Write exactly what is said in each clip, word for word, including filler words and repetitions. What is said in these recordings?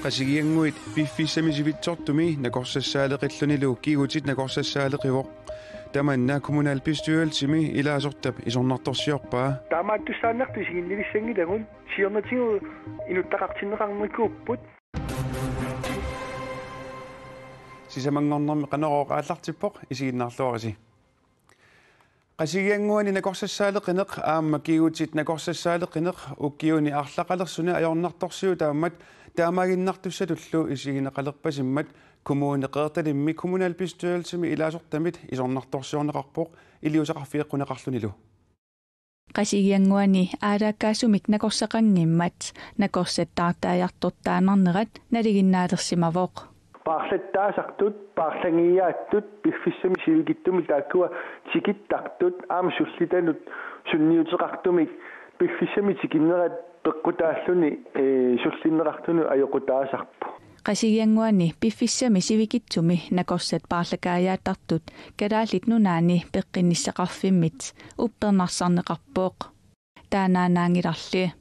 Qasigiannguit piffissami sivitsortumi nakorsassaaleqillunilu kigutit nakorsassaaleqivoq. Tamanna kommunalbestyrelsimi ilaasortap isornartorsiorpaa. Taamaattussaannartut isiginnilissanngilagut, siornatigut inuttaqartinneqarnikuupput. Sisamanngornermi Qanorooq aallartippoq, isiginnaarluarisi. Qasigiannguani nakorsassaaleqineq aamma kigutit nakorsassaaleqineq ukiuni arlaqalersuni ajornartorsiutaammat taamaaginnartussatullu isigineqalerpasimmat Kommune Qeqertalimmi kommunalbestyrelsimi ilaasortamit isornartorsiorneqarpoq iliuuseqarfigeqquneqarlunilu. Qasigiannguani aalaakkaasumik nakorsaqanngimmat nakorsat taartaajartortaannarnerat nalinginnaalersimavoq. Paarlattaasartut, paarlangiaattut, piffissami sivikitsumi taakkua tikittartut, aamma sullitanut sunniuteqartumik, piffissami tikinnerat peqqutaalluni, ee, sullinneqartunut ajoqutaasarpoq. Qasigiannguani piffissami sivikitsumi nakorsat paarlakaajaattartut Kalaallit Nunaanni peqqinnissaqarfimmit uppernarsarneqarpoq. Taannaannaanngilarli.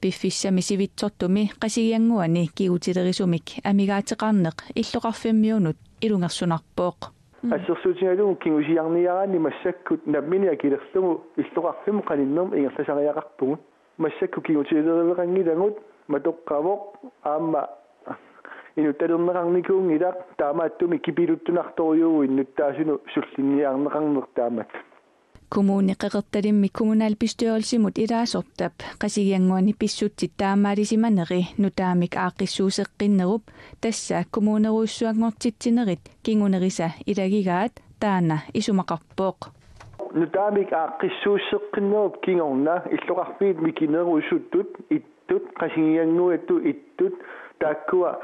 Piffissami sivitsortumi Qasigiannguani kigutilerisumik amigaateqarneq illoqarfimmiunut ilungersunarpoq. Assersuutigalugu kingusiarniaraanni massakkut nammineq akilerlugu illoqarfimmut qaninnermut ingerlasariaqarpugut. Massakkut kigutileriveqanngilagut, matoqqavoq, aamma inuttalerneqarnikuunngilaq, taamaattumik kipiluttunartorujuuvugut innuttaasunut sullinniarneqarneq taamatut. Kommune Qeqertalimmi kommunalbestyrelsimut ilaasortap Qasigiannguani pissutsit taamaalisimaneri nutaamik aaqqissuusseqqinnerup, tassa kommunerujussuanngortitsinerit kingunerisa ilagigaat, taanna isumaqarpoq. Nutaamik aaqqissuusseqqinnerup kingorna illoqarfiit mikinerusutut ittut, Qasigiannguatut ittut, taakkua,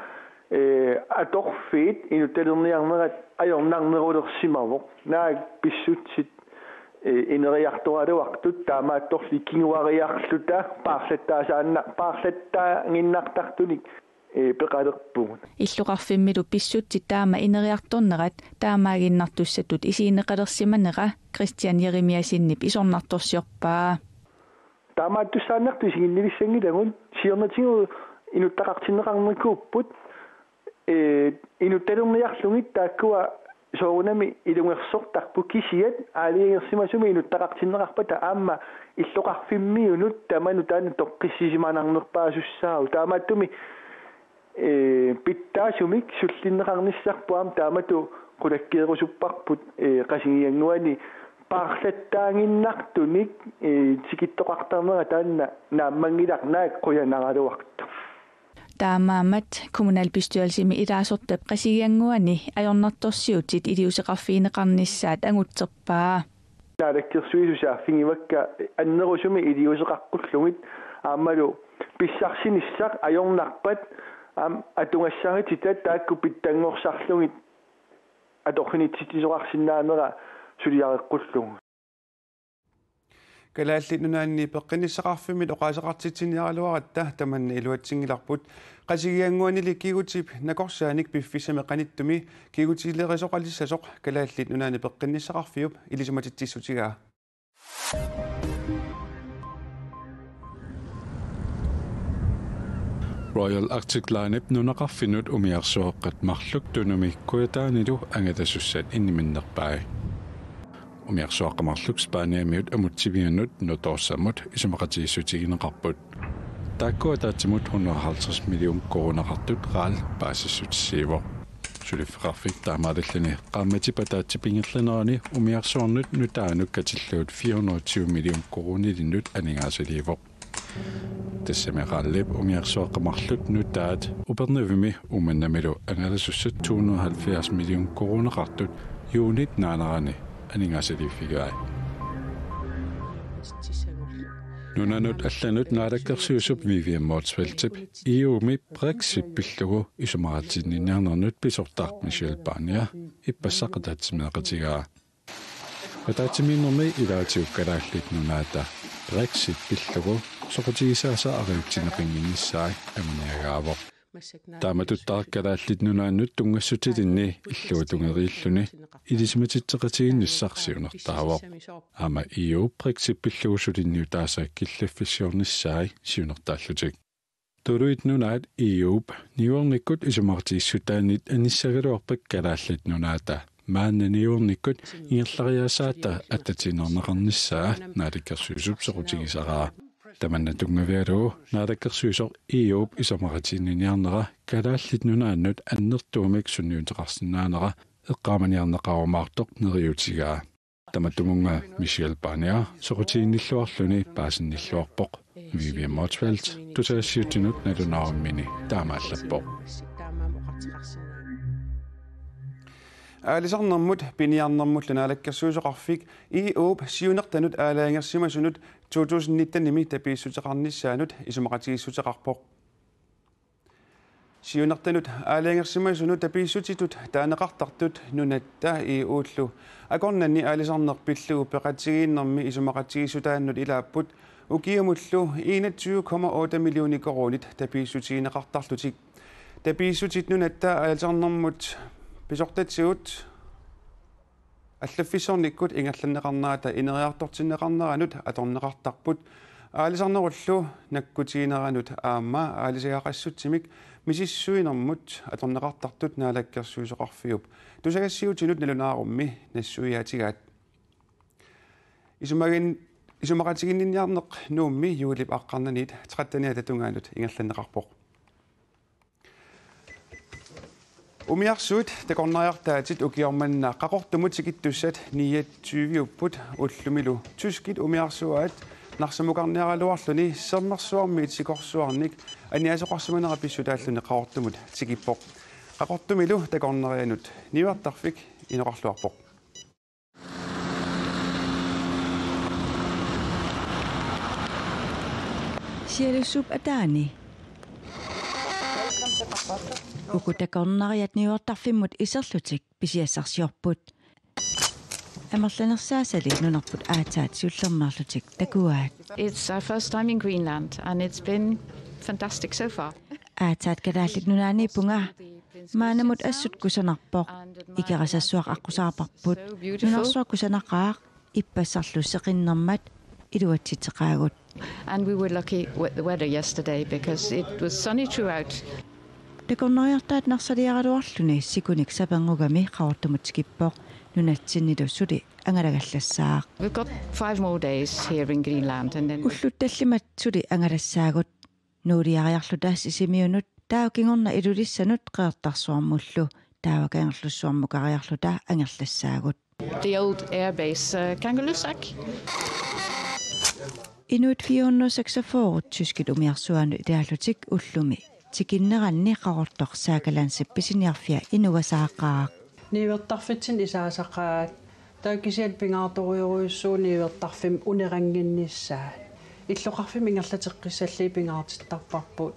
ee, atorfiit inuttalerniarnerat ajornarnerulersimavoq. Naak pissutsit, ee, ineriartoraluartut taamaattorli kinguariarluta paarlattaasaanna-, paarlattaannginnartartunik, ee, peqalerpugut. Illoqarfimmilu pissutsit taama ineriartornerat taamaaginnartussatut isigineqalersimanera Kristian Jeremiassenip isornartorsiorpaa. Taamaattussaannartut isiginnilissanngilagut, siornatigut inuttaqartinneqarnikuupput, ee, inuttalerniarlugit taakkua soorunami ilungersortarput, kisiat aalajangersimasumik inuttaqartinneqarpata aamma illoqarfimmiunut tamanut taanna toqqissisimanarnerpaasussaavoq. Taamaattumik, ee, pitsaasumik sullinneqarnissarput aamma taamatut qulakkeerusupparput, ee, Qasigiannguani paarlattaannginnartunik, ee, tikittoqartarnera taanna naammanngilaq, naak qujanaraluartoq. Taamaammat kommunalbestyrelsimi ilaasortap Qasigiannguani ajornartorsiutit iliuuseqarfigineqarnissaat angutserpaa. Naalakkersuisut saaffigivakka annerusumik iliuuseqaqqullugit aammalu pissarsinissaq ajornarpat aamma atugassaritita taakku pitsanngorsarlugit atorfinitsitsisoqarsinnaanera suliareqqullugu. Kalaallit Nunaanni peqqinnissaqarfimmit oqaaseqartitsiniaraluaratta tamanna iluatsinngilarput. Qasigiannguanili kigutip nakorsaanik piffissami qanittumi kigutilerisoqalissasoq Kalaallit Nunaanni peqqinnissaqarfiup ilisimatitsissutigaa. Royal Arctic Linep nunaqarfinnut umiarsuaqqat marluk Tunumi Kujataanilu angalasussat inniminnerpai. Umiarsuaqqat marluk Spaniamiut amutsivianut Notosamut isumaqatigiissutigineqarput. Taakku ataatsimut hundrede og halvtreds million koruuneqartut RAL paasissutissiivoq. Suliffeqarfik taamaalilluni qaammatip ataatsip ingerlanerani umiarsuarnut nutaanut katillugit fire hundrede og tyve million koruunilinnut aningaasaliivoq. Tassami RAL-ip umiarsuaqqat marluk nutaat Upernavimmi Uumannamilu angalasussat to hundrede og halvfjerds million koruuneqartut juunip naanerani aningaasaliiffigivai. Nunanut allanut naalakkersuisup Vivian Motzfeldtip E U-mi Brexit pillugu isumaqatiginninniarnernut pisortaq Michel Barnier ippassaq ataatsimeeqatigaa. Ataatsimiinnermi ilaatigut Kalaallit Nunaata Brexit pillugu soqutigisaasa ariutsineqannginnissaa anguniagaavoq. Taamatuttaaq Kalaallit Nunaannut tunngassutilinni illuatungeriilluni ilisimatitseqatigiinnissaq siunertaavoq. Aamma E U-p Brexit pillugu suliniutaasa killiffissiornissai siunertaallutik. Tuluit Nunaat E U-p niuernikkut isumaqatigiissutaanit anissagaluarpaa Kalaallit Nunaata maanna niuernikkut ingerlariaasaata attatiinnarneqarnissaa Naalakkersuisup soqutigisaraa. Tamanna tunngavigalugu Naalakkersuisoq E U-p isumaqatigiinniniarnera Kalaallit Nunaannut annertuumik sunniuteqarsinnaanera eqqaamaniarneqarumaartoq neriuutigaa. Tamatumunnga Michel Barnier soqutiginnilluarluni paasinnilluarpoq. Vivian Motzfeldt tusagassiuutinut nalunaarummini taamaallappoq. Aalisarnermut piniarnermullu Naalakkersuisoqarfik E U-p siunertanut aalajangersimasunut to tusind nitten-imi tapiissuteqarnissaanut isumaqatigiissuteqarpoq. Siunertanut aalajangersimasunut tapiissutitut taaneqartartut nunatta E U-llu akornanni aalisarneq pillugu peqatigiinnermi isumaqatigiissutaannut ilaapput ukiumullu enogtyve komma otte millioner koruunit tapiissutigineqartarlutik. Tapiissutit nunatta aalisarnermut pisortatigut allaffissornikkut ingerlanneqarnerata ineriartortinneqarneranut atorneqartarput aalisarnerullu nakkutigineranut aamma aalisagaqassutsimik misissuinermut atorneqartartut Naalakkersuisoqarfiup tusagassiuutinut nalunaarummi nassuiaatigaat. Isumagin-, isumaqatigiinniniarneq Nuummi juulip aqqarnaniit tretteniata tungaanut ingerlanneqarpoq. Umiarsuit takornariartaatit ukioq manna Qaqortumut tikittussat niogtyve-upput ullumilu tyskit umiarsuaat narsamukarniaraluarluni sermersuarmiit sikorsuarnik aniasoqarsimanera pissutaalluni Qaqortumut tikippoq. Qaqortumilu takornarianut niuertarfik inoqarluarpoq. Sialussuup ataani. Uku takornariat niuertarfimmut iserlutik pisiassarsiorput. Amerlanersaasali nunarput aatsaat siullermeerlutik takuaat. It's our first time in Greenland, and it's been fantastic so far. Aatsaat Kalaallit Nunaanniippunga. Maannamut assut kusanarpoq. Ikerasassuaq aqqusaarparput. So beautiful. Nunarsuaq kusanaqaaq, ippassarlu seqinnermat iluatsitseqaagut. And we were lucky with the weather yesterday because it was sunny throughout. Takornariartaat narsaliaraluarluni sikunik saperngugami Qaqortumut tikippoq, nunatsinnilu suli angalagallassaaq. We've got five more days here in Greenland, and then we Ullut tallimat suli angalassaagut. Nuuliariarluta Sisimiunut, taava kingorna Ilulissanut Qeqertarsuarmullu, taava Kangerlussuarmukariarluta angerlassaagut. The old airbase, uh, Kangerlussuaq. Inuit fire hundrede og seksogfyrre tyskit umiarsuaannut ilaallutik ullumi tikinneranni Qaqortoq Saagalandsip pisiniarfia inugasaaqaaq. Niuertarfitsinni isaasaqaat, taava kisianni pingaartorujussuuvoq niuertarfimmi uneranginnissaa. Illoqarfimmi ingerlateqqissallugit pingaartittarparput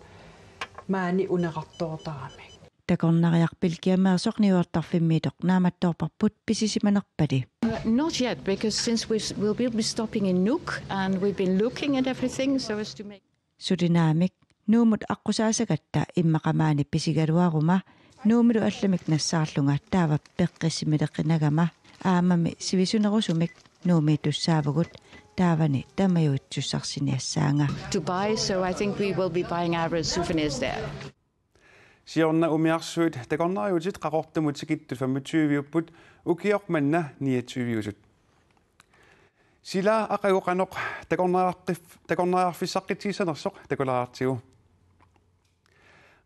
maani uneqartoortaramik. Takornariaq Belgiameersoq niuertarfimmiittoq naammattoorparput pisisimanerpali. Uh, not yet, because since we've, we'll be stopping in Nuuk, and we've been looking at everything so as to make Suli naamik, Nuummut aqqusaasagatta immaqa maani pisigaluaruma, Nuummilu allamik nassaarlunga taava peqqissimileqinagama, aammami sivisunerusumik Nuummiittussaavugut, taavani tamajuitsussarsinnaassagaanga. To buy, so I think we will be buying our souvenirs there. Siorna umiarsuit takornariutit Qaqortumut tikittut femogtyve-upput ukioq manna niogtyve-usut. Sila aqagu qanoq takornariarfif-, takornariarfissaqqitsigissanersoq takulaartigu.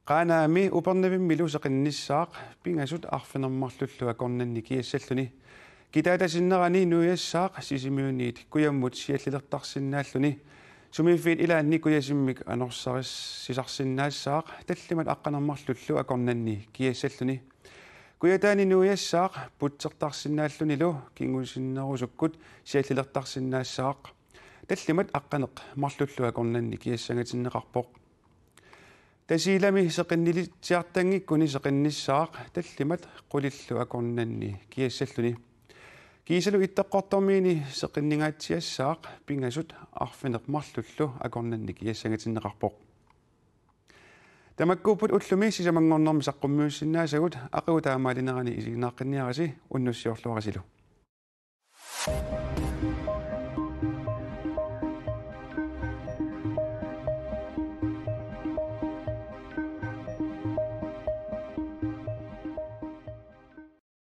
Qaanaami Upernavimmilu seqinnissaaq pingasut arfineq-marlullu akornanni kiassalluni. Kitaata sinnerani nuiassaaq Sisimiuniit kujammut siallilertarsinnaalluni. Sumiiffiit ilaanni kujasimmik anorsarisisarsinnaassaaq tallimat aqqaneq-marlullu akornanni kiassalluni. Kujataani nuiassaaq putsertarsinnaallunilu kingusinnerusukkut siallilertarsinnaassaaq. Tallimat aqqaneq-marlullu akornanni kiassangatinneqarpoq. Tasiilami seqinnilitsiartanngikkuni seqinnissaaq tallimat qulillu akornanni kiassalluni. Kiisalu Ittoqqortoormiini seqinningaatsiassaaq pingasut arfineq-marlullu akornanni kiassangatinneqarpoq. Tamakkuupput ullumi sisamanngornermi saqqummiussinnaasagut, aqagu taamaalinerani isiginnaaqqinniarisi, unnussiorluarisilu.